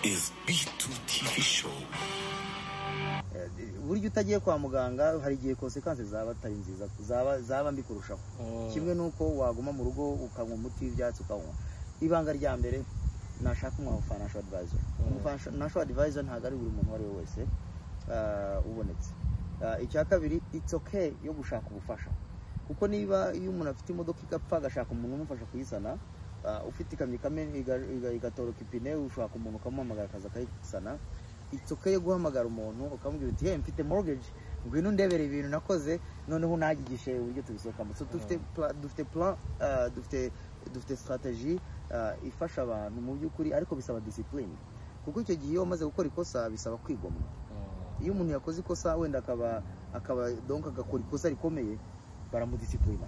Is B2 TV Show. Burya utagiye kwa muganga hari igihe conséquences zaba atari nziza, zaba mbi kurushaho. Kimwe n'uko waguma mu rugo ukanywa umuti w'ibyatsi ukanywa. Ibanga rya mbere, nashaka umu financial advisor. Umu financial advisor ntabwo ari buri muntu uwo ari we wese ubonetse. Icya kabiri, it's okay yo gushaka ubufasha, kuko niba iyo umuntu afite imodoka igapfa agashaka umuntu umufasha kuyisana, ufite ikamyo igatoroka ipine ushaka umuntu ukamuhamagara akaza akayisana, it's okay yo guhamagara umuntu ukamubwira uti: "Hey, mfite mortgage, ngwino ndebere ibintu nakoze, noneho unagigishe uburyo tubisohokamo." So dufite plan, dufite strategy ifasha abantu mu by'ukuri, ariko bisaba discipline, kuko icyo gihe iyo wamaze gukora ikosa bisaba kwigomwa. Iyo umuntu yakoze ikosa, wenda akaba donc agakora ikosa rikomeye, baramudisciplina.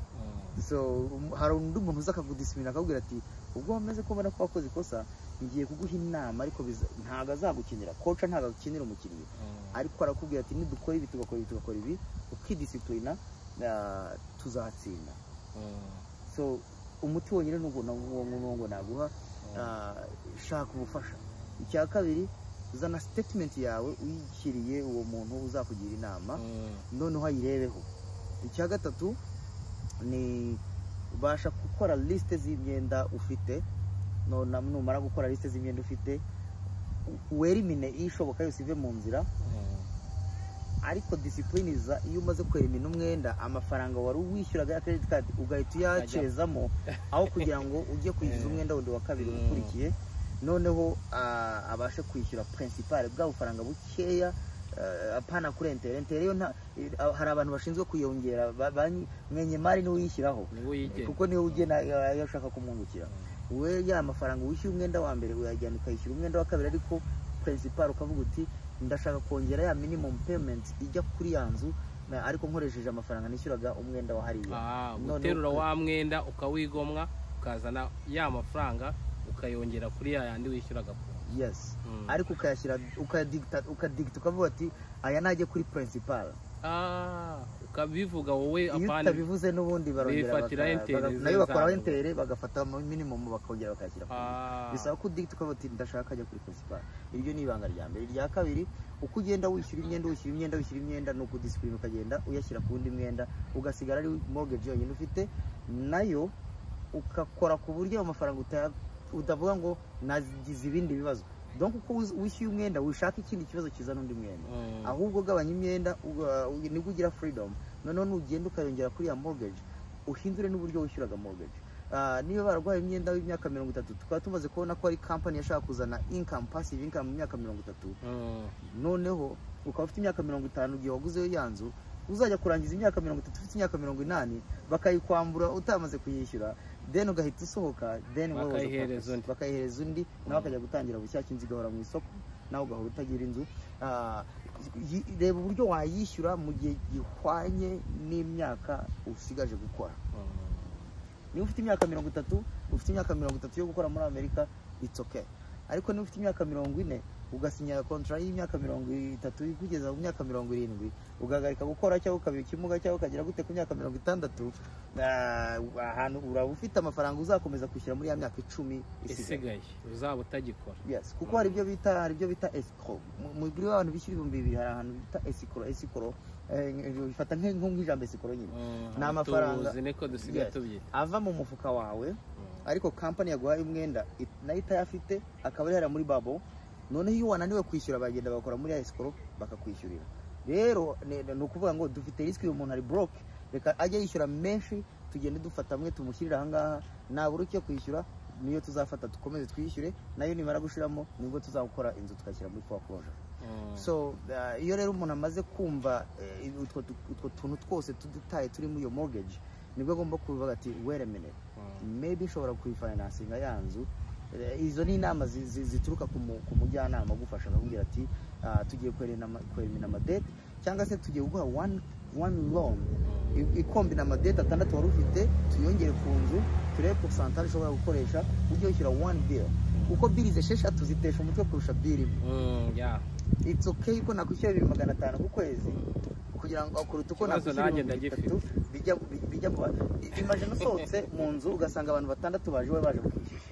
So hari undi muntu uza akagudisciplina, akakubwira ati: "Ubwo wamaze kubona ko wakoze ikosa, ngiye kuguha inama." Ariko ntabwo azagukinira coach, ntabwo agukinira umukinnyi, ariko arakubwira ati: "Nidukora ibi, tugakora ibi, tugakora ibi, ukidisciplina, tuzatsinda." So umuti wonyine ni uwo ngo naguha, shaka ubufasha. Icya kabiri, zana statement yawe uyishyiriye uwo muntu uzakugira inama, noneho ayirebeho. Icya gatatu ni ubasha gukora lisite z'imyenda ufite. Numara gukora lisite z'imyenda ufite, werimine ishoboka yose ive mu nzira. Ariko discipline iza iyo umaze kwerimina umwenda, amafaranga wari wishyuraga ya credit card ugahita uyakezamo, aho kugira ngo ujye kwishyuza umwenda wundi wa kabiri ukurikiye. Noneho abashe kwishyura principal, bwa bufaranga bukeya, apana kuri intérêt. Intérêt yo nta, hari abantu bashinzwe kuyongera, mwenye mari niwe uyishyiraho. Niwe uyigena. Kuko niwe ugena ayo ushaka kumwungukira. We ya mafaranga wishyura umwenda wa mbere uyajyana ukayishyura umwenda wa kabiri, ariko principal ukavuga uti: "Ndashaka kongera ya minimum payment ijya kuri ya nzu, ariko nkoresheje amafaranga nishyuraga umwenda wa hariya." Noneho Guterura wa mwenda ukawigomwa, ukazana ya mafaranga ukayongera kuri ya yandi wishyuraga ku nzu. Yes. Ariko ukayashyira, ukadigita, ukavuga ati: "Aya najye kuri principal." Ukabivuga wowe. Iyo Apana utabivuze n'ubundi barongera bifatira intérêt nayo bakoraho zabo. Intérêt bagafata minimum bakongera bakayashyira ku Bisaba ko udigita ukavuga uti: "Ndashaka ajya kuri principal." Iryo ni ibanga rya mbere. Irya kabiri, uko ugenda wishyura imyenda, wishyura imyenda, wishyura imyenda, ni ukudisciplina, ukagenda uyashyira ku wundi mwenda, ugasigara ari mortgage yonyine ufite. Nayo ukakora ku buryo ayo mafaranga utavuga ngo nagize ibindi bibazo. Donc uko wishyuye umwenda, wishaka ikindi kibazo kizana undi mwenda. Ahubwo ugabanya imyenda, nibwo ugira freedom. Noneho nugenda ukayongera kuri ya mortgage, uhindure n'uburyo wishyuraga mortgage. Niba baraguhaye imyenda w'imyaka 30, tukaba tumaze kubona ko ari company yashaka kuzana income, passive income mu myaka 30, noneho ukaba ufite imyaka 50 igihe waguzeyo ya nzu, uzajya kurangiza imyaka 30 ufite imyaka 80, bakayikwambura utamaze kuyishyura, then ugahita usohoka, then wowe waza Bakayihereza undi. Bakayihereza undi, nawe akajya gutangira bushyashya, inzu igahora mu isoko, nawe ugahora utagira inzu. Reba uburyo wayishyura mu gihe gihwanye n'imyaka usigaje gukora. Niba ufite imyaka 30, ufite imyaka 30 yo gukora muri Amerika, it's okay. Ariko niba ufite imyaka 40, ugasinya contrat y'imyaka 30 kugeza mu myaka 70, ugahagarika gukora cyangwa ukaba ikimuga cyangwa ukagira gute ku myaka 60, ahantu uraba ufite amafaranga uzakomeza kwishyura muri ya myaka 10 isigaye. Isigaye uzaba utagikora. Yes, kuko hari ibyo bita escrow. Muri abantu bishyura 2000, hari ahantu bita escrow. Escrow, bifata nk'ijambo escrow nyine. Ni amafaranga Tuzi niko dusigaye tubyita. Ava mu mufuka wawe, ariko company yaguhaye umwenda nayo itayafite, akaba ari hariya muri babo. Noneho iyo wananiwe kwishyura, bagenda bakora muri ya escrow bakakwishyurira. Rero ni ukuvuga ngo dufite risk, uyu muntu ari broke, reka ajye yishyura menshi, tugende dufata amwe tumushyirire ahangaha, nabura icyo kwishyura niyo tuzafata dukomeze twishyure, nayo nimara gushiramo nibwo tuzakora inzu tukashyira muri foreclosure. So iyo rero umuntu amaze kumva utwo tuntu twose tudutaye turi muri iyo mortgage, nibwo agomba kuvuga ati: "Wait a minute, maybe nshobora kuyifinancinga ya nzu." Izo ni inama zituruka ku mujyanama ugufasha, akakubwira ati: "Tugiye kwerimina amadette, cyangwa se tugiye kuguha one loan ikombina amadettes atandatu wari ufite, tuyongere ku nzu, turebe pourcentage ushobora gukoresha, ujye wishyura one bill, kuko bills esheshatu zitesha umutwe kurusha bill imwe." It's okay ko nakwishyura 2,500 ku kwezi kugira ngo kuruta uko Ikibazo nakwishyura nanjye 3000 bijya mu. Imagine usohotse mu nzu ugasanga abantu batandatu baje iwawe baje kukwishyuza.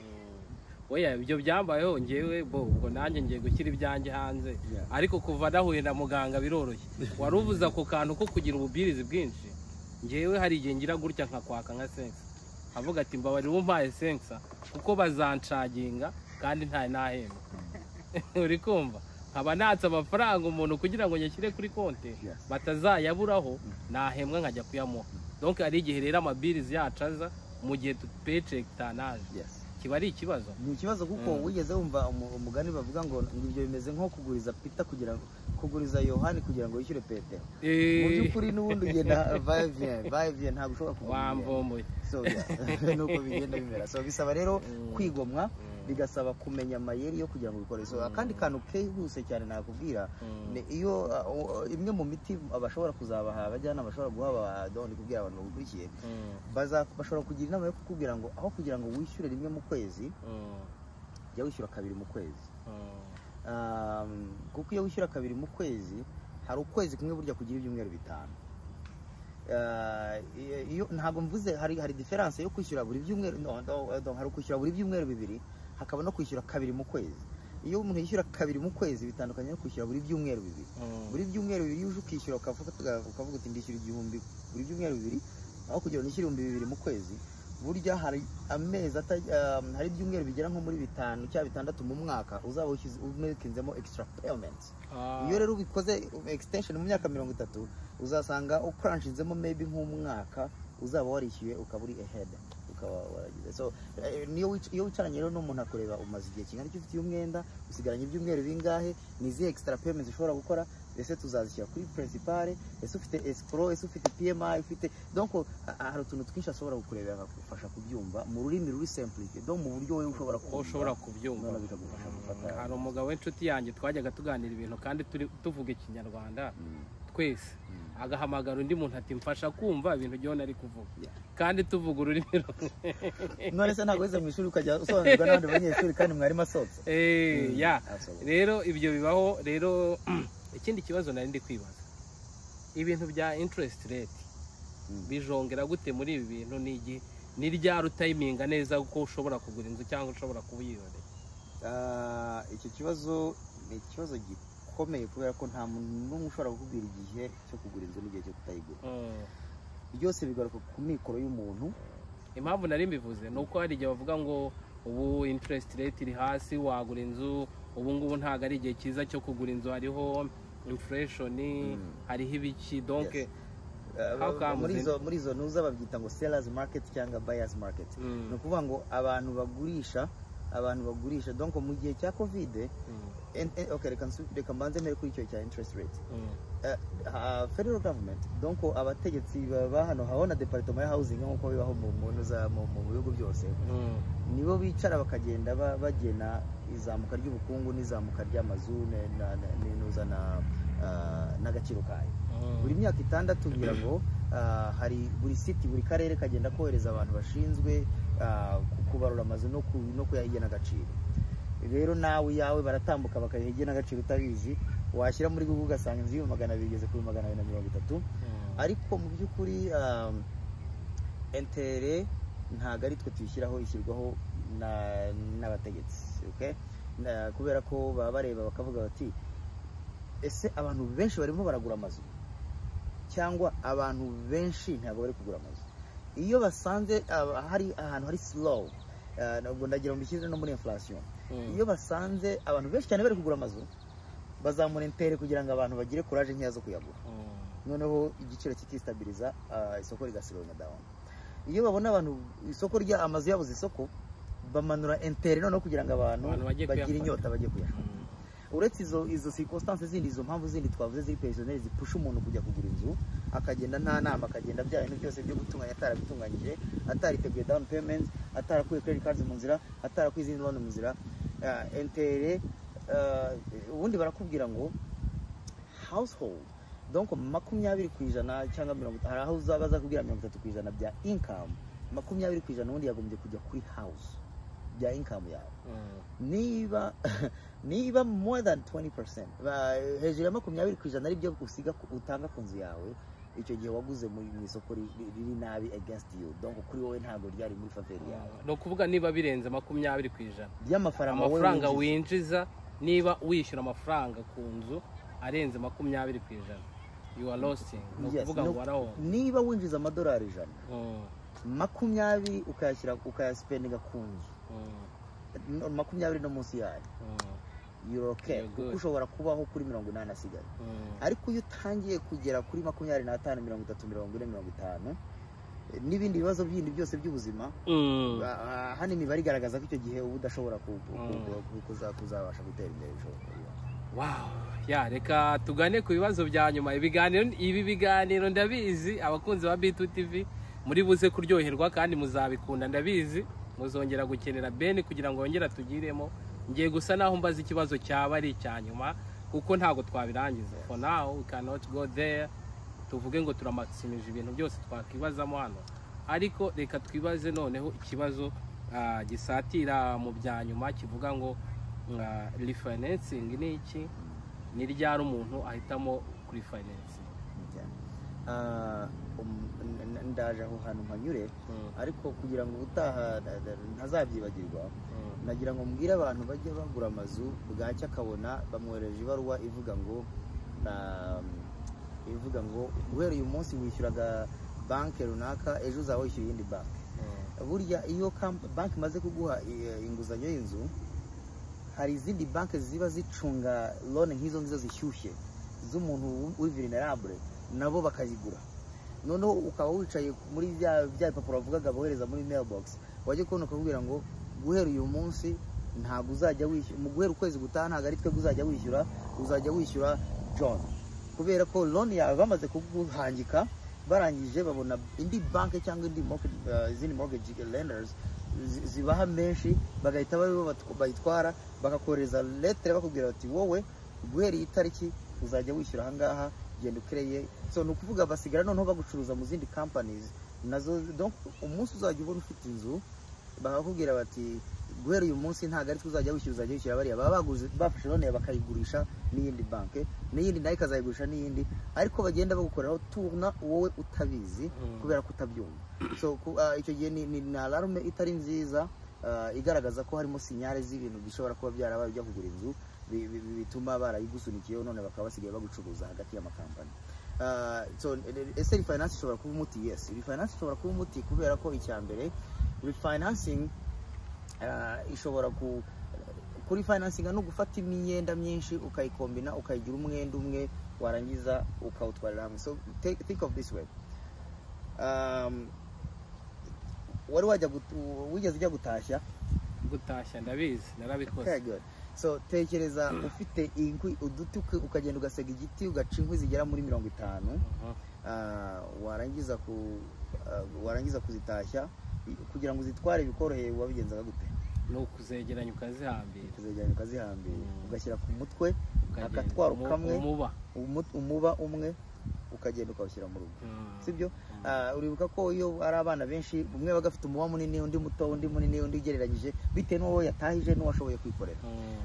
Oya, ibyo byambayeho ngewe bo, ubwo nanjye ngiye gushyira ibyanjye hanze. Ariko kuva nahuye na muganga biroroshye. Wari uvuze ako kantu ko kugira ububirizi bwinshi. Ngewe hari igihe ngira gutya nkakwaka nka 500, avuga ati: "Mbabarira umpaye 500 kuko bazanshaginga kandi nta nahembwa." Uri kumva, nkaba natse amafaranga umuntu kugira ngo nyashyire kuri konti batazayaburaho, nahembwa nkajya kuyamuha. Donc hari igihe rero amabirizi yacu aza mu gihe paycheck itanaje. Kiba ari ikibazo. Ni ikibazo kuko wigeze wumva umugani bavuga ngo ibyo bimeze nko kuguriza Peter kugira ngo, kuguriza Yohani kugira ngo wishyure Petero? Mu by'ukuri n'ubundi ugenda va et vient, va et vient, ntabwo ushobora kugura. Wamvomboye. So yeah, nuko bigenda bimera. So bisaba rero kwigomwa, bigasaba kumenya amayeri yo kugira ngo ubikore. So akandi kantu kihuse cyane nakubwira ni iyo imwe mu miti bashobora kuzabaha, abajyanama bashobora guha ndi kubwira abantu bagukurikiye, bashobora kugira inama yo kukubwira ngo aho kugira ngo wishyure rimwe mu kwezi, jya wishyura kabiri mu kwezi. Kuko iyo wishyura kabiri mu kwezi, hari ukwezi kumwe burya kugira ibyumweru 5. Iyo ntabwo mvuze hari différence yo kwishyura buri byumweru, no, no, no, hari kwishyura buri byumweru 2, hakaba no kwishyura kabiri mu kwezi. Iyo umuntu yishyura kabiri mu kwezi bitandukanye no kwishyura buri byumweru 2. Buri byumweru 2 iyo uje ukishyura, ukavuga uti: "Ndishyura 1000 buri byumweru 2 aho kugira ngo nishyure 2000 mu kwezi." Burya hari amezi hari ibyumweru bigera nko muri 5 cyangwa 6 mu mwaka uzaba umekinzemo extra payment. Iyo rero ubikoze extension mu myaka 30, uzasanga ukaranshinzemo maybe nk'umwaka uzaba warishyuye, ukaba uri ahead, ukaba waragize. So niyo iyo wicaranye rero n'umuntu akureba umaze igihe kingana iki ufitiye umwenda, usigaranye ibyumweru bingahe, ni izihe extra payments ushobora gukora, ese tuzazishyira kuri principal, ese ufite escrow, ese ufite PMI, ufite, donc hari utuntu twinshi ashobora kukurebera akagufasha kubyumva mu rurimi ruri simplifié, donc mu buryo wowe ushobora Ko ushobora kubyumva. Noneho bikagufasha gufata. Hari umugabo w'inshuti yanjye twajyaga tuganira ibintu kandi turi tuvuga Ikinyarwanda twese, agahamagara undi muntu ati: "Mfasha kumva ibintu John ari kuvuga," kandi tuvuga ururimi rumwe. None se ntabwo wize mu ishuri ukajya usobanurirwa n'abandi banyeshuri kandi mwarimu asohotse? Ya. Absolutely. Rero ibyo bibaho. Rero ikindi kibazo nari ndi kwibaza, ibintu bya interest rate bijongera gute muri ibi bintu? Ni igihe, ni ryari utayiminga neza ko ushobora kugura inzu cyangwa ushobora kuba uyihoreye? Icyo kibazo ni ikibazo gikomeye kubera ko nta muntu n'umwe ushobora kukubwira igihe cyo kugura inzu n'igihe cyo kutayigura. Byose bigaruka ku mikoro y'umuntu. Impamvu nari mbivuze ni uko hari igihe bavuga ngo ubu interest rate iri hasi, wagura inzu, ubu ngubu ntabwo ari igihe cyiza cyo kugura inzu, hariho inflation, hariho ibiki, donc Yes. How come Muri izo ntuza babyita ngo sellers market cyangwa buyers market. Ni ukuvuga ngo abantu bagurisha, donc mu gihe cya COVID, okay, reka mbanze mpere kuri icyo cya interest rate. Federal government, donc abategetsi ba hano, haho na department ya housing nk'uko bibaho mu bihugu byose, nibo bicara bakagenda bagena izamuka ry'ubukungu n'izamuka ry'amazu n'inuza n'agaciro kayo. Buri myaka 6 ngira ngo hari buri city, buri karere kagenda kohereza abantu bashinzwe kubarura amazu no kuyaha igenagaciro. Rero nawe iyawe baratambuka bakayiha igenagaciro utabizi, washyira muri Google ugasanga inzu y'ibihumbi 200 igeze kuri 230. Ariko mu by'ukuri intérêt ntabwo ari twe tuyishyiraho, ishyirwaho n'abategetsi, okay? Kubera ko baba bareba bakavuga bati: "Ese abantu benshi barimo baragura amazu cyangwa abantu benshi ntabwo bari kugura amazu?" Iyo basanze hari ahantu hari slow, ntabwo ndagira ngo mbishyire no muri inflation, iyo basanze abantu benshi cyane bari kugura amazu, bazamura intérêt kugira ngo abantu bagire courage nkeya zo kuyagura, noneho igiciro kikistabiriza, isoko rigaslowinga down. Iyo babona abantu isoko rya amazu yabuze isoko, bamanura intérêt noneho kugira ngo abantu Abantu bajye bagire kuyafata. inyota bajye kuyashaka. Uretse izo circumstances zindi, izo mpamvu zindi twavuze ziri personnel zipusha umuntu kujya kugura inzu, akagenda nta nama, akagenda bya bintu byose byo gutunganya atarabitunganyije, atariteguye down payments, atarakuye credit cards mu nzira, atarakuye izindi loan mu nzira. Intérêt ubundi barakubwira ngo household, donc 20% cyangwa 30, hari aho uzaba bazakubwira 30% bya income, 20% ubundi yagombye kujya kuri house bya income yawe. Niba more than 20%, hejuru ya 20% ari byo usiga utanga ku nzu yawe. Icyo gihe waguze mu isoko riri nabi against you, donc kuri wowe ntabwo ryari muri faveur yawe. Ni ukuvuga niba birenze 20% by'amafaranga wowe amafaranga winjiza. Winjiza, niba wishyura amafaranga ku nzu arenze 20%, you are losing, ni Yes, ukuvuga ngo warahomba. Niba winjiza amadolari 100, 20 ukayashyira, ukayaspendinga ku nzu, 20 no munsi yayo, you're okay. You're good. Kuko ushobora kubaho kuri 80 asigaye. Ariko iyo utangiye kugera kuri 25, 30, 40, 50, n'ibindi bibazo bindi byose by'ubuzima, hano imibare igaragaza ko icyo gihe uba udashobora kuzabasha gutera imbere bishoboka. Wow, ya, reka tugane ku bibazo bya nyuma. Ibiganiro, ibi biganiro ndabizi abakunzi ba B2 TV muri buze kuryoherwa kandi muzabikunda. Ndabizi muzongera gukenera Ben kugira ngo yongere atugiremo. Ngiye gusa naho mbaza ikibazo cyaba ari icya nyuma, kuko ntabwo twabirangiza. For now we cannot go there, tuvuge ngo turamaximije ibintu byose twakwibazamo hano, ariko reka twibaze noneho ikibazo gisatira mu bya nyuma kivuga ngo refinancing ni iki? Ni ryari umuntu ahitamo kuri financing? Yeah. Ndaje aho hantu mpanyure, ariko kugira ngo ubutaha ntazabyibagirwa, nagira ngo mbwire abantu bajya bagura amazu, bwacya akabona bamwohereje ibaruwa ivuga ngo guhera uyu munsi wishyuraga banki runaka, ejo uzaba wishyura iyindi banki. Burya iyo banki imaze kuguha inguzanyo y'inzu, hari izindi banki ziba zicunga loan nk'izo ngizo zishyushye z'umuntu uri vulnerable, nabo bakayigura. Noneho ukaba wicaye muri bya bipapuro bavugaga bohereza muri mailbox, wajya kubona ukakubwira ngo guhera uyu munsi ntabwo uzajya wishyura, mu guhera ukwezi gutaha ntabwo ari twebwe uzajya wishyura, uzajya wishyura John, kubera ko loan yawe bamaze kuguhangika. Barangije babona indi banki cyangwa indi izindi mortgage lenders zibaha menshi, bagahita baribo bayitwara, bakakohereza lettre bakubwira bati: "Wowe guhera iyi tariki uzajya wishyura ahangaha, genda ukereye." So ni ukuvuga basigara noneho bagucuruza mu zindi companies nazo. Donc umunsi uzajya ubona ufite inzu bakakubwira bati: "Guhera uyu munsi ntabwo ari twe uzajya wishyura, uzajya wishyura bariya," baba baguze, bafashe loan bakayigurisha n'iyindi banki, n'iyindi nayo ikazayigurisha n'iyindi, ariko bagenda bagukoreraho tourna wowe utabizi, kubera ko utabyumva. So icyo gihe ni alarme itari nziza, igaragaza ko harimo signal z'ibintu bishobora kuba byarabaye ujya kugura inzu, bituma barayigusunikiyeho, none bakaba basigaye bagucuruza hagati y'amakampani. So ese refinance ishobora kuba umuti? Yes, refinance ishobora kuba umuti, kubera ko icya mbere refinancing ishobora ku kuri financing no gufata imyenda myinshi ukayikombina, ukayigira umwenda umwe, warangiza ukawutwarira hamwe. So think of this way: wari wajya wigeze ujya gutashya? Gutashya ndabizi, narabikoze. Okay, good. So tekereza ufite inkwi, uduti, ukagenda ugasega igiti, ugaca inkwi zigera muri 50. Warangiza kuzitashya, kugira ngo uzitware bikoroheye, wabigenzaga gute? Ni ukuzegeranya ukazihambira. Kuzegeranya ukazihambira, ugashyira ku mutwe, ukagenda. Akatwaro kamwe, umuba. Umuba umwe, ukagenda ukawushyira mu rugo, sibyo? Uribuka ko iyo ari abana benshi, umwe baga afite umuba munini, undi muto, undi munini, undi ugereranyije, bitewe n'uwo yatahije n'uwashoboye kwikorera.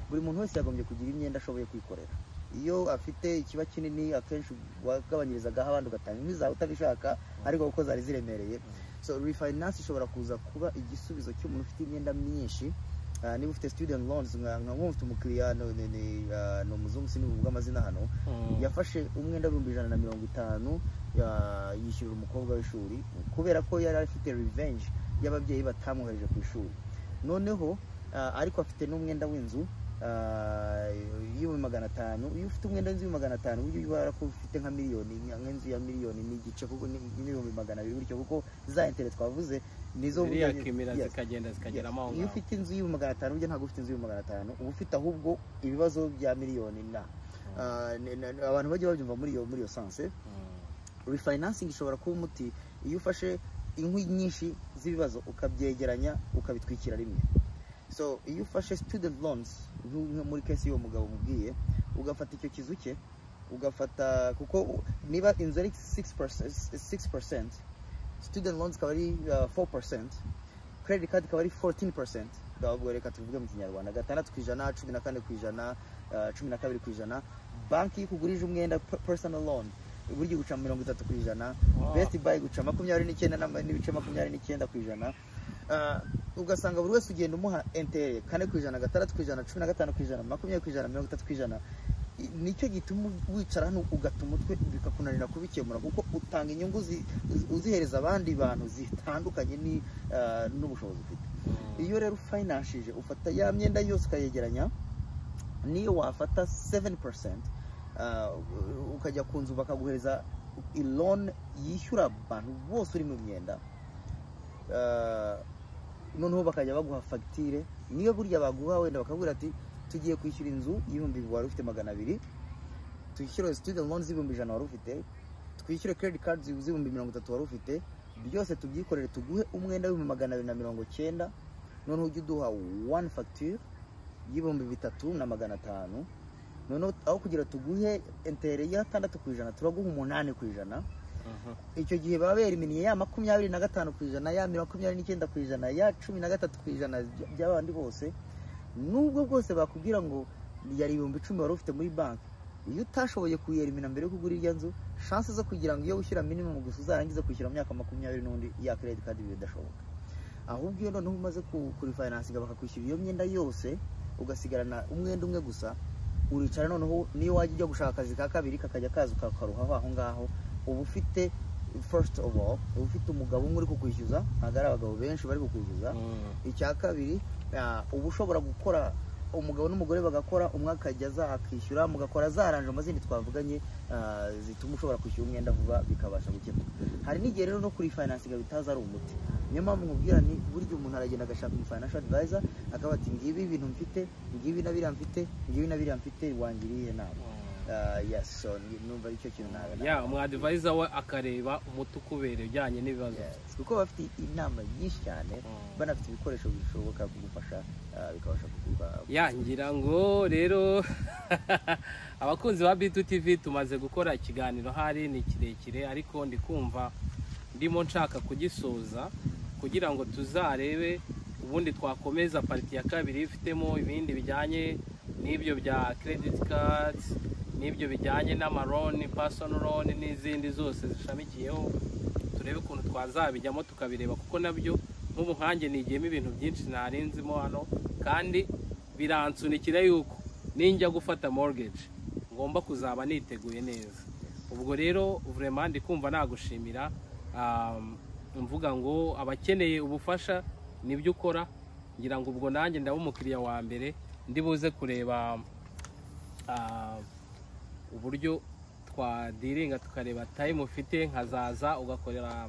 Buri muntu wese yagombye kugira imyenda ashoboye kwikorera. Iyo afite ikiba kinini, akenshi wagabanyirizagaho abandi, ugatanga inkwi zawe utabishaka, ariko kuko zari ziremereye. So refinance ishobora kuza kuba igisubizo cy'umuntu ufite imyenda myinshi. Niba ufite student loans, nka nk'ufite umukiriya, ni umuzungu, sinibuvuga amazina hano, yafashe umwenda w'150,000, yishyurira umukobwa w'ishuri, kubera ko yari afite revenge y'ababyeyi batamwohereje ku ishuri. Noneho ariko afite n'umwenda w'inzu y'500,000. Iyo ufite umwenda w'inzu y'500,000, ujye ubara ko ufite nka miliyoni, nk'inzu ya miliyoni n'igice, kuko n'200,000 gutyo, kuko za intérêt twavuze nizo ziriya kimira Yes. zikagenda zikageramo aho Iyo ngaho. ufite inzu y'500,000, burya ntabwo ufite inzu y'500,000, uba ufite ahubwo ibibazo bya miliyoni na abantu bajya babyumva muri iyo sense. Refinancing ishobora kuba umuti iyo ufashe inkwi nyinshi z'ibibazo, ukabyegeranya, ukabitwikira rimwe. So iyo ufashe student loans, nko muri case y'uwo mugabo mubwiye, ugafata icyo kizu cye, ugafata, kuko niba inzu ari 6%, 6%, student loans ikaba ari 4%, credit card ikaba ari 14%, ubwo reka tuvuge mu Kinyarwanda 6%, 14%, 12%. Banki iyo ikugurije umwenda, personal loan Burya guca 30%. Best Buy guca 29.29%. Ugasanga buri wese ugenda umuha intérêt 4%, 6%, 15%, 20%, 30%. Nicyo gituma wicara hano ugata umutwe, bikakunanira kubikemura, kuko utanga inyungu uzihereza abandi bantu zitandukanye n'ubushobozi ufite. Iyo rero ufinancishije, ufata ya myenda yose ukayegeranya, niyo wafata 7%, ukajya ku nzu bakaguhereza loan yishyura abantu bose uri mu myenda, noneho bakajya baguha fagitire. Niyo burya baguha wenda bakabwira ati tugiye kwishyura inzu y'ibihumbi wari ufite 200, twishyure student loan z'ibihumbi 100 wari ufite, twishyure credit cards z'ibihumbi 30 wari ufite, byose tubyikorere, tuguhe umwenda w'ibihumbi 290, noneho ujye uduha one facture y'ibihumbi 3,500. Noneho aho kugira tuguhe intérêt ya 6%, turaguha 8%. Icyo gihe baba beriminiye ya 25%, ya 29%, ya 13% by'abandi bose. Nubwo bwose bakubwira ngo yari 10,000 wari ufite muri banki, iyo utashoboye kuyerimina mbere yo kugura irya nzu, chance zo kugira ngo iyo wishyura minimum gusa uzarangize kwishyura mu myaka 20 n'undi ya credit card bidashoboka. Ahubwo iyo noneho umaze kurifinansinga, bakakwishyura iyo myenda yose, ugasigarana umwenda umwe gusa, uricara, noneho niyo wajya ujya gushaka akazi ka kabiri kakajya kaza ukakaruhaho aho ngaho. Uba ufite, first of all, uba ufite umugabo umwe uri kukwishyuza, ntabwo ari abagabo benshi bari kukwishyuza. Icya kabiri, uba ushobora gukora, umugabo n'umugore bagakora, umwe akajya aza akishyura, mugakora za arrangement zindi twavuganye, zituma ushobora kwishyura umwenda vuba, bikabasha gukemuka. Hari n'igihe rero no kuri financinga bitaza ari umuti. Niyo mpamvu nkubwira ni burya umuntu aragenda agashaka umu financial advisor, akaba ati ngibi ibintu mfite, ngibi na biriya mfite, ngibi na biriya mfite, wangiriye inama. Yes, so numva aricyo kintu nawe. Ya, umu advisor we akareba umuti ukubereye ujyanye n'ibibazo. Yes, kuko bafite inama nyinshi cyane, banafite ibikoresho bishoboka kugufasha, bikabasha kuguha. Ya, ngira ngo rero abakunzi ba B2 TV, tumaze gukora ikiganiro, hari ni kirekire, ariko ndi kumva ndimo nshaka kugisoza kugira ngo tuzarebe ubundi twakomeza part ya kabiri ifitemo ibindi bijyanye n'ibyo bya credit cards, n'ibyo bijyanye n'ama loan, personal loan n'izindi zose zishamikiyeho. Turebe ukuntu twazabijyamo tukabireba, kuko nabyo nk'ubu nkanjye nigiyemo ibintu byinshi ntarinzimo hano, kandi biransunikira yuko ninjya gufata mortgage ngomba kuzaba niteguye neza. Ubwo rero vraiment ndi kumva nagushimira, mvuga ngo abakeneye ubufasha nibyo ukora. Ngira ngo ubwo nanjye ndaba umukiriya wa mbere, ndi buze kureba uburyo twadiringa, tukareba time ufite, nkazaza ugakorera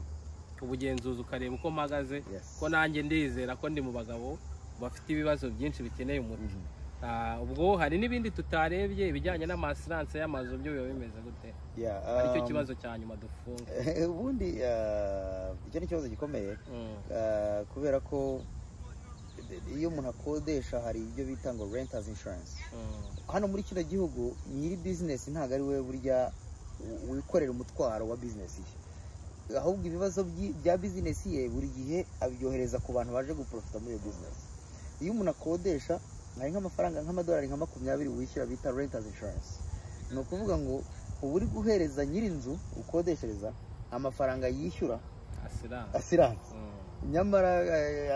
ubugenzuzi, ukareba uko mpagaze, ko nanjye ndizera ko ndi mu bagabo bafite ibibazo byinshi bikeneye umuti. Ubwo hari n'ibindi tutarebye, ibijyanye n'ama assurance y'amazu byo biba bimeze gute? Yeah, aricyo kibazo cya nyuma dufunga. Ubundi icyo ni ikibazo gikomeye, kubera ko iyo umuntu akodesha hari ibyo bita ngo renters insurance. Hano muri kino gihugu nyiri business ntabwo ari we burya wikorera umutwaro wa business ye, ahubwo ibibazo bya business ye buri gihe abyohereza ku bantu baje guprofita muri iyo business. Iyo umuntu akodesha, hari nk'amafaranga nk'amadolari nka 20 wishyura bita renters insurance. Ni ukuvuga ngo uba uri guhereza nyir'inzu ukodeshereza amafaranga yishyura assurance. Assurance, nyamara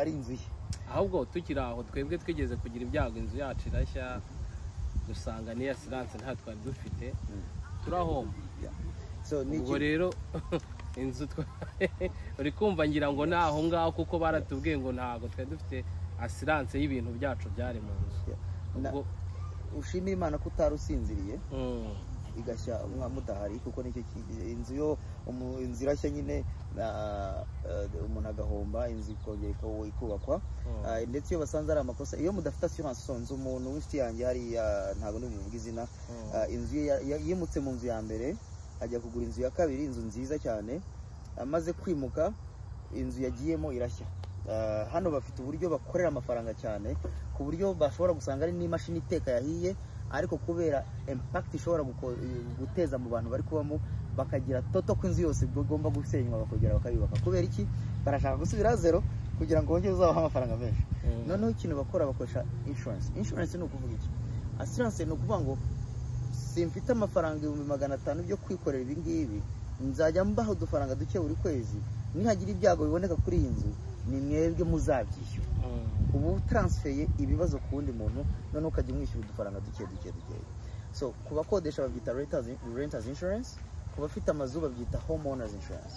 ari inzu ye. Ahubwo tukiri aho, twebwe twigeze kugira ibyago, inzu yacu irashya, dusanga n'iyo assurance nta twari dufite, turahomba. Yeah. So, ni Ubwo rero inzu uri kumva, ngira ngo ni aho ngaho, kuko baratubwiye ngo ntabwo twari dufite assurance y'ibintu byacu byari mu nzu. Yeah. Ubwo Ushimira Imana ko utari usinziriye igashya mudahari, kuko nicyo inzu yo inzu irashya nyine, umuntu agahomba, inzu ikongera ikubakwa. Ndetse iyo basanze ari amakosa, iyo mudafite assurance, so nzi umuntu w'inshuti yanjye hariya, ntabwo ndi buvuge izina, inzu ye yimutse mu nzu ya mbere ajya kugura inzu ya kabiri, inzu nziza cyane. Amaze kwimuka, inzu yagiyemo irashya. Hano bafite uburyo bakorera amafaranga cyane, ku buryo bashobora gusanga ari n'imashini iteka yahiye, ariko kubera impact ishobora guteza mu bantu bari kubamo, bakagira toto ko inzu yose igomba gusenywa, bakongera bakayubaka. Kubera iki? Barashaka gusubira zero kugira ngo bongere uzabahe amafaranga menshi. Noneho ikintu bakora, bakoresha insurance. Insurance ni ukuvuga iki? Assurance ni ukuvuga ngo Simfite amafaranga 500,000 byo kwikorera ibi ngibi, nzajya mbaho udufaranga duke buri kwezi, nihagira ibyago biboneka kuri iyi nzu ni mwebwe muzabyishyura. Ubu transfeye ibibazo ku wundi muntu, noneho ukajya umwishyura udufaranga duke duke duke. So ku bakodesha babyita renters insurance, ku bafite amazu babyita homeowners insurance.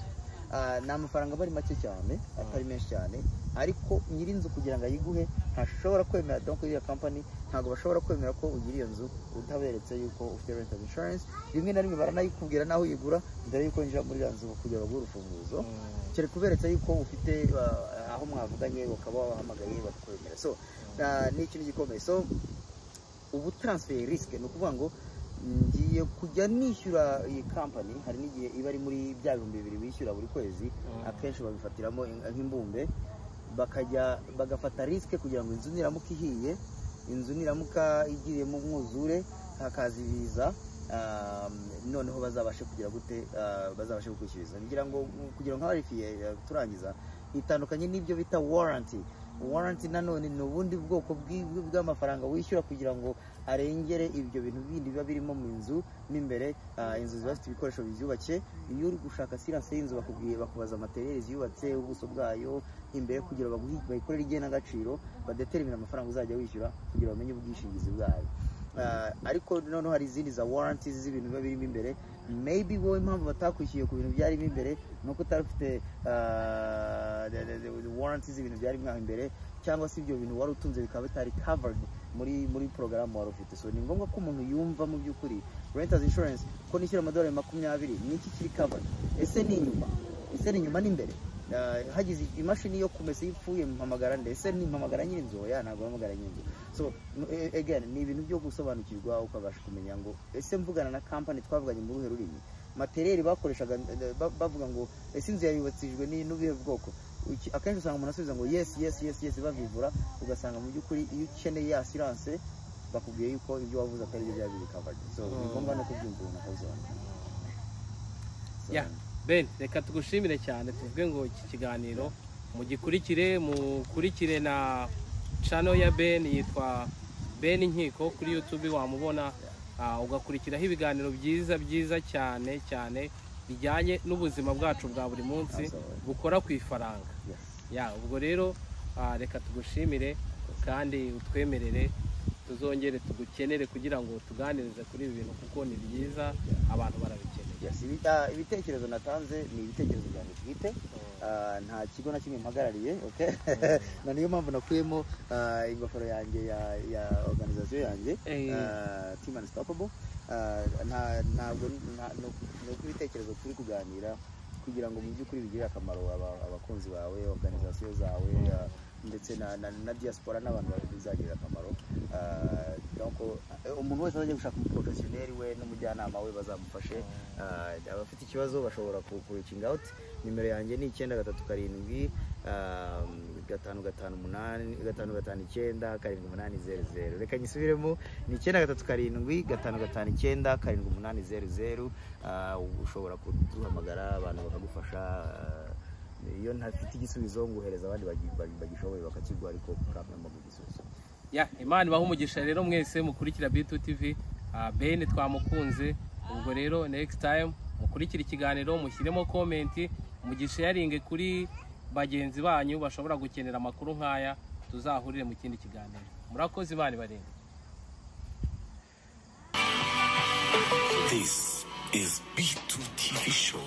Ni amafaranga aba ari make cyane, atari menshi cyane, ariko nyir'inzu kugira ngo ayiguhe ntashobora kwemera, donc iriya company ntabwo bashobora kwemera ko ugira iyo nzu utaberetse yuko ufite renters insurance. Rimwe na rimwe baranayikubwira naho uyigura mbere yuko winjira muri iriya nzu kugira baguhe urufunguzo, kereka uberetse yuko ufite aho mwavuganye bakaba wabahamagaye bakakwemera. So ni ikintu gikomeye. So ubu transfer risk ni ukuvuga ngo ngiye kujya nishyura iyi company, hari n'igihe iba ari muri bya 2000 wishyura buri kwezi, akenshi babifatiramo nk'imbumbe, bakajya bagafata risk kugira ngo inzu niramuka ihiye, inzu niramuka igiriyemo umwuzure, hakaza ibiza, noneho bazabashe kugira gute, bazabashe kukwishyuriza. Ngira ngo kugira ngo nk'abarifiye turangiza, itandukanye n'ibyo bita warranty. Warranty nanone ni ubundi bwoko bw'amafaranga wishyura kugira ngo arengere ibyo bintu bindi biba birimo mu nzu mo imbere. Inzu ziba zifite ibikoresho bizubatse, iyo uri gushaka assurance y'inzu bakubwiye, bakubaza matériel ziyubatse, ubuso bwayo imbere, kugira baguhe bayikorere igenagaciro, badetermine amafaranga uzajya wishyura kugira bamenye ubwishingizi bwayo. Ariko noneho hari izindi za warranties z'ibintu biba birimo imbere. Maybe wowe impamvu batakwishyuye ku bintu byarimo imbere ni uko utari ufite the warranties z'ibintu byarimo aho imbere, cyangwa se ibyo bintu wari utunze bikaba bitari covered muri porogaramu wari ufite. So ni ngombwa ko umuntu yumva mu by'ukuri renters insurance, ko nishyura $20 ni iki kiri covered? Ese ni inyuma? Ese ni inyuma n'imbere? Hagize imashini yo kumesa ipfuye mpamagara nde? Ese ni mpamagara nyir'inzu? Oya, ntabwo mpamagara nyir'inzu. So again ni ibintu byo gusobanukirwa, ukabasha kumenya ngo ese mvugana na company twavuganye mu ruhe rurimi, matériel bakoreshaga, bavuga ngo ese inzu yayubatishijwe n'ubuhe bwoko. Akenshi usanga umuntu asubiza ngo yes, yes, yes, yes, bavivura, ugasanga mu by'ukuri iyo ukeneye assurance bakubwiye yuko ibyo wavuze atari byo byaba biri covered. So ni ngombwa no kubyumva umuntu akabisobanura. So, Yeah. Ben, reka tugushimire cyane, tuvuge ngo iki kiganiro mugikurikire, mukurikire na channel ya Ben yitwa Ben Inkiko kuri YouTube, wamubona, ugakurikiraho ibiganiro byiza byiza cyane cyane bijyanye n'ubuzima bwacu bwa buri munsi bukora ku ifaranga. Ya, ubwo rero reka tugushimire kandi utwemerere tuzongere tugukenere kugira ngo tuganirize kuri ibi bintu, kuko ni byiza, abantu barabikeneye. Yes, ibitekerezo natanze ni ibitekerezo byanjye bwite. Nta kigo na kimwe mpagarariye, okay? Na niyo mpamvu nakuyemo ingofero yanjye ya organisation yanjye, Team Unstoppable. Ntabwo ni uko ibitekerezo turi kuganira kugira ngo mu by'ukuri bigirire akamaro abakunzi bawe, organisation zawe, ndetse na diaspora n'abantu bizagirira akamaro. Donc umuntu wese azajya gushaka umuprofessionnel we n'umujyanama we bazamufashe. Abafite ikibazo bashobora ku reaching out. Nimero yanjye ni 937 558 559 7800. Reka nyisubiremo, ni 937 559 7800. Ushobora kuduhamagara abantu bakagufasha. Iyo ntafite igisubizo nguhereza abandi bagishoboye bakakiguha, ariko kamwe igisubizo. Ya, Imana ibahe umugisha rero mwese mukurikira B2 TV. Ben twamukunze. Ubwo rero next time mukurikira ikiganiro, mushyiremo comment, mugisharinge kuri bagenzi banyu bashobora gukenera amakuru nk'aya. Tuzahurire mu kindi kiganiro. Murakoze, Imana ibarinde. This is B2 TV Show.